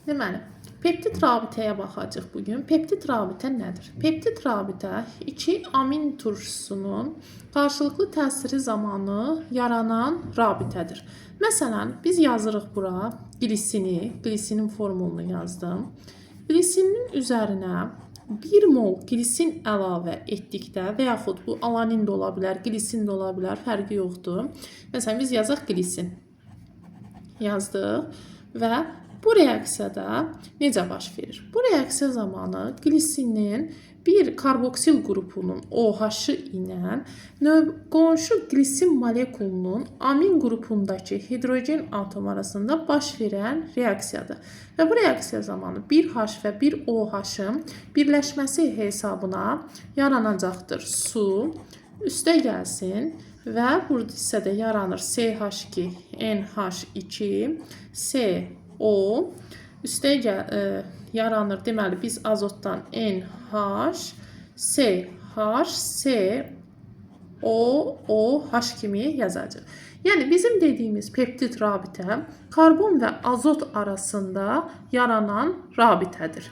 Deməli, peptid rabitəyə baxacağıq bu gün. Peptid rabitə nədir? Peptid rabitə iki amin turşusunun qarşılıqlı təsiri zamanı yaranan rabitədir. Məsələn, biz yazırıq bura glisini, glisinin formulunu yazdım. Glisinin üzərinə 1 mol glisin əlavə etdikdə və yaxud bu alanin də ola bilər, glisin də ola bilər, fərqi yoxdur. Məsələn, biz yazaq glisin. Yazdıq və bu reaksiyada necə baş verir? Bu reaksiya zamanı glisinin bir karboksil qrupunun OH-ı ilə qonşu glisin molekulunun amin qrupundakı hidrogen atomu arasında baş verən reaksiyadır. Və bu reaksiya zamanı bir H və bir OH-ın birləşməsi hesabına yaranacaqdır su. Üstə gəlsin və burada hissədə yaranır CH2, NH2, C, O. Üstə yaranır. Deməli, biz azotdan NH, C, H, C, O, O, H kimi yazacağıq. Yəni bizim dediyimiz peptid rabitə karbon və azot arasında yaranan rabitədir.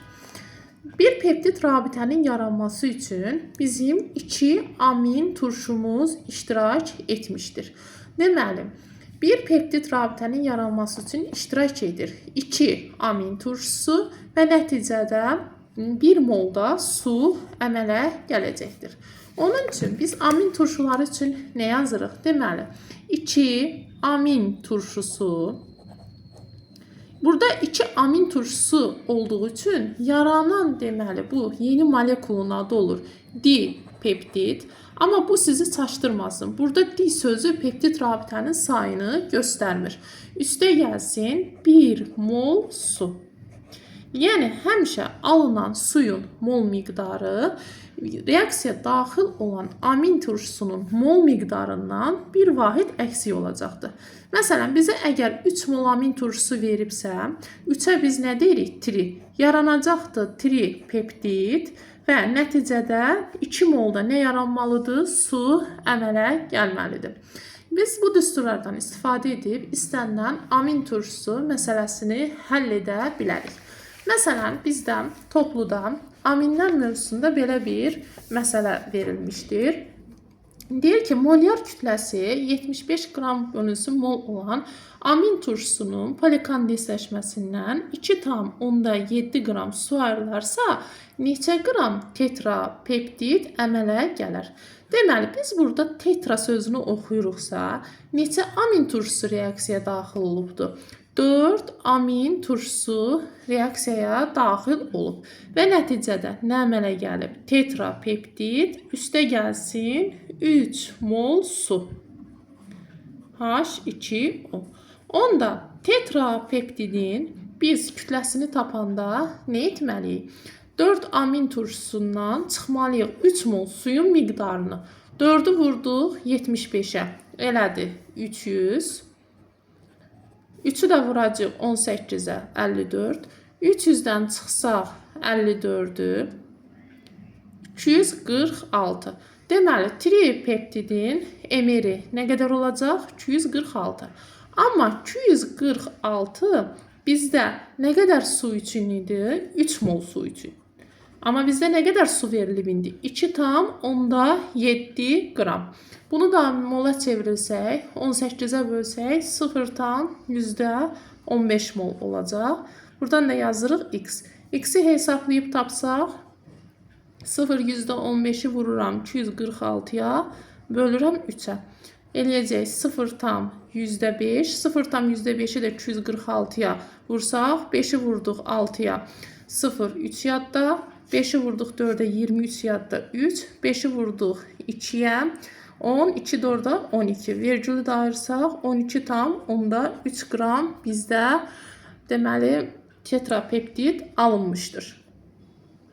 Bir peptid rabitənin yaranması üçün bizim iki amin turşumuz iştirak etmişdir. Deməli, bir peptid rabitənin yaranması üçün iştirak edir 2 amin turşusu və nəticədə 1 molda su əmələ gələcəkdir. Onun üçün biz amin turşuları üçün nə yazırıq? Deməli, 2 amin turşusu. Burada 2 amin turşusu olduğu üçün yaranan deməli bu yeni molekulun adı olur dipeptid. Amma bu sizi çaşdırmasın. Burada di sözü peptid rabitənin sayını göstərmir. Üstə gəlsin 1 mol su. Yəni həmişə alınan suyun mol miqdarı reaksiya daxil olan amin turşusunun mol miqdarından bir vahid əksik olacaqdır. Məsələn, bizə əgər 3 mol amin turşusu veribsə, 3-ə biz nə deyirik? Tri. Yaranacaqdır tripeptid və nəticədə 2 molda nə yaranmalıdır? Su əmələ gəlməlidir. Biz bu düsturlardan istifadə edib istənilən amin turşusu məsələsini həll edə bilərik. Məsələn, bizdə topluda aminlər mövzusunda belə bir məsələ verilmişdir. Deyir ki, molyar kütləsi 75 qram bölünsün mol olan amin turşusunun polikondensləşməsindən 2,7 qram su ayrılarsa, neçə qram tetrapeptid əmələ gələr? Deməli, biz burada tetra sözünü oxuyuruqsa, neçə amin turşusu reaksiyaya daxil olubdur? 4 amin turşusu reaksiyaya daxil olub və nəticədə nə əmələ gəlib? Tetrapeptid üstə gəlsin 3 mol su. H2O. Onda tetrapeptidin biz kütləsini tapanda nə etməliyik? 4 amin turşusundan çıxmalıyıq 3 mol suyun miqdarını. 4-ü vurduq 75-ə. Elədi 300. 3-ü də vuracağıq 18-ə 54. 300-dən çıxsaq 54-ü 246. Deməli, tripeptidin MR-i nə qədər olacaq? 246. Amma 246 bizdə nə qədər su üçün idi? 3 mol su üçün. Amma bizdə nə qədər su verilib indi? 2,7 qram. Bunu da mola çevrilsək, 18-ə bölsək 0,15 mol olacaq. Buradan da yazırıq x. X-i hesablayıb tapsaq 0,15-i vururam 246-ya, bölürəm 3-ə. Eləyəcək 0,5, 0,5-i də 246-ya vursaq, 5-i vurduq 6-ya 0, 3 yadda, 5-i vurduq 4-ə 23 yadda 3, 5-i vurduq 2-yə 10, 2 4-ə 12. Vergülü də ayırsaq 12,3 qram bizdə deməli tetrapeptid alınmışdır.